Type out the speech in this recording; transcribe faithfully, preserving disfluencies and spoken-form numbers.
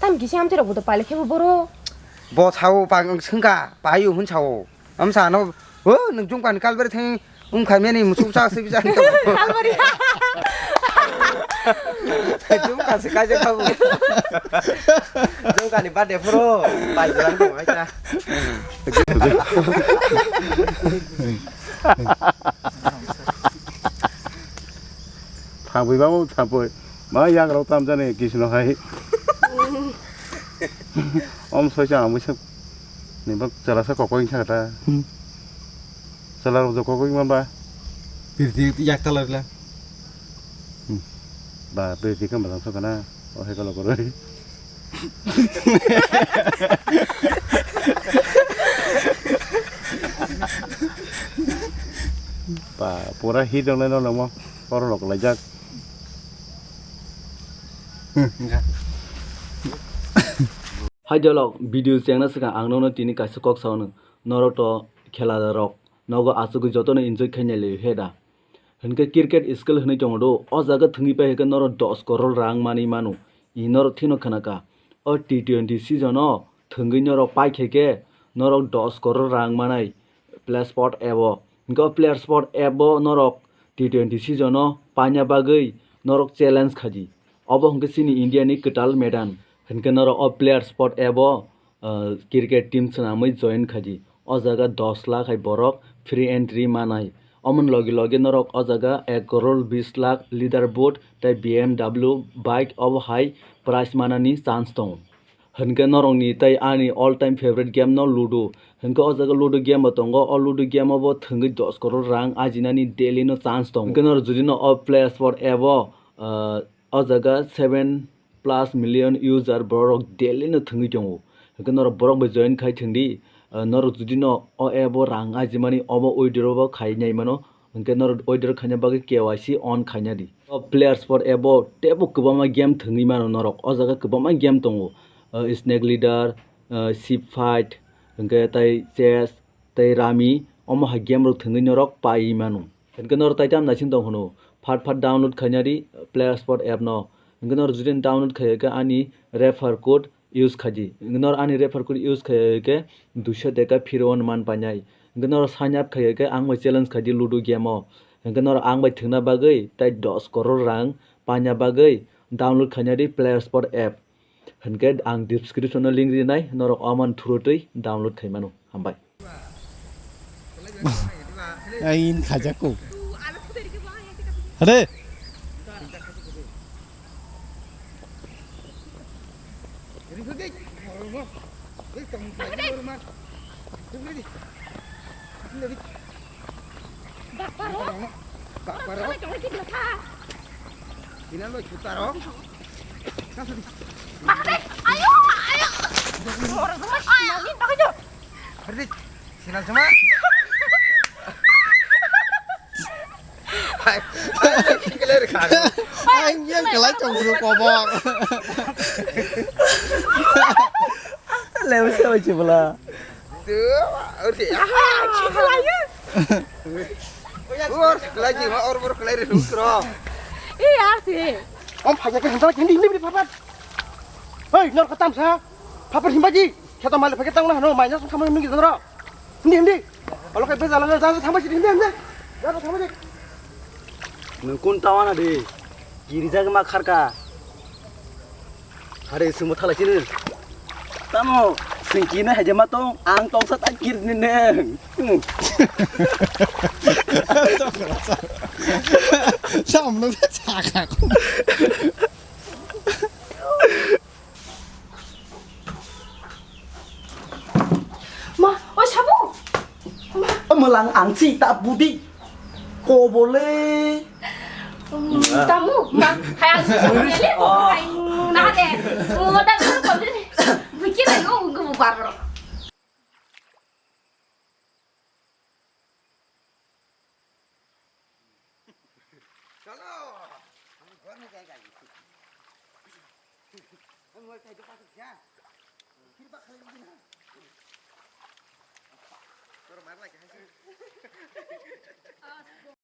Am kisi amtwi rok bo to pailai khe bo boro. Bo sao pa wng swngkha, paio hwn sao. Am sa no, o nwng jungkani kalbari thang wng kha mani musuk sa swi bisa. Kalbari. Jungka se kaijak kha bo. Jungkani birthday phuru pai jalan ko hai ta. Thangwi babu thangwi. Ma yagrok tamjani kisino hai. Om soisa amwi sak. Ni bak chala sa kokoi sa kata. Hmm. Chala rok kokoi man ba. Birdi yak tala rila. Hmm. Ba birdi kam balang sa kana. O hai kalo koroi. Ba pura hit dong nai no namo. Oro lok laijak. Hai jolok, video chengna swkang ang nono tini kaisa kok sao nung. Norok to khela rok nogo asugwi jotono enjoy khaina liyo he da. Hinkhe cricket skill hinwi tongo do, o jaga thwngwi pai khe norok dos koror rang manwi mano. I norok thino khna kha. O T twenty season o thwngwi norok pai khe khe norok dos koror rang manai. Player Spot app o. Hinkhe o Player Spot app o norok T twenty season o paina bagwi norok challenge khaji. Obo hinkhe chini India ni kwtal medan. Hinkhe norok o Player Spot app o, ah, cricket team swnamwi join khaji. O jaga dos lakh hai borok free entry manai. Omoni logi logi norok o jaga ek crore bis lakh leader board tei B M W bike obo hai prize manani chance tongo. Hinkhe norokni tei ani all time favorite game no Ludo. Hinkhe o jaga Ludo game bo tongo. O Ludo game o bo thwngwi dos crore rang ajinani daily no chance tongo. Hinkhe norok jodi no o Player Spot app o, ah, o jaga seven plus million user borok daily no thwngwi tongo. Hinkhe norok borok bai join khai thwngdi. Ah, norok jodi no o app o rang ajimani omo withdraw bo khai nai mano. Hinkhe norok withdraw khaina bagwi K Y C on khaina di. O Player Spot app o teibo kwbangma game thwngwi mano norok. O jaga kwbangma game tongo. Ah, Snake Leader, ah, Ship Fight, hinkhe tei chess, tei Rami, omo hai game rok thwngwi norok paiwi mano. Hinkhe norok tei tamo naising tong hwno, phat phat download khaina di Player Spot app no. Hinkhe norok jodi download khai khe ani refer code use khaidi. Hinkhe norok ani refer code use khai khe duiso teka phiro on man painai. Hinkhe norok sign up khai khe ang bai challenge khaidi Ludo game o. Hinkhe norok ang bai thwngna bagwi tei dos crore rang paina bagwi download khaina di Player Spot app. Hinkhe ang description o link rinai, norok oman thurutwi download khai mano. Hambai. Ain khajaku. Hade. Bakparo. Bakparo. Ina lo chutaro. Bakre. Ayo, ayo. Ora, ora, ayo. Hari, sinal sama. Hai, hai, kelai khan. Ang yang kelai chong bro kobor. Lew se oi chibla. Tuh, ori. Aha, chibla ya. Or, kelai ji, ma or bor kelai ri lukro. Iya sih. Om phajak ke hendak hindi hindi papat. Hei, nor katam sa. Papat himbaji. Kheto malik phage tangna hano, mai nasong thamani nunggi janro. Hindi, hindi. Olo kai beza lalo, janro thamani, hindi, hindi. Janro thamani. Nwng kun tawana de? Kiri jagwi ma kharka. Hare, swngbo thala chini. Tamo, swng kini haijama tong, ang tongsa ta kiri ni nwng. Hmm. Samno ta chaka. Ma, o sabo. Mwelang ang si ta budi. Kobole. Tamu, ma, hai ang si le ko hai na de. Mo da ko ko de. Biki na yo ko ko bar. Chalo. Hum, ghar mein jayega. Hum, wo kaise paas kya? Phir baat kar lenge na. Aur marna kya hai?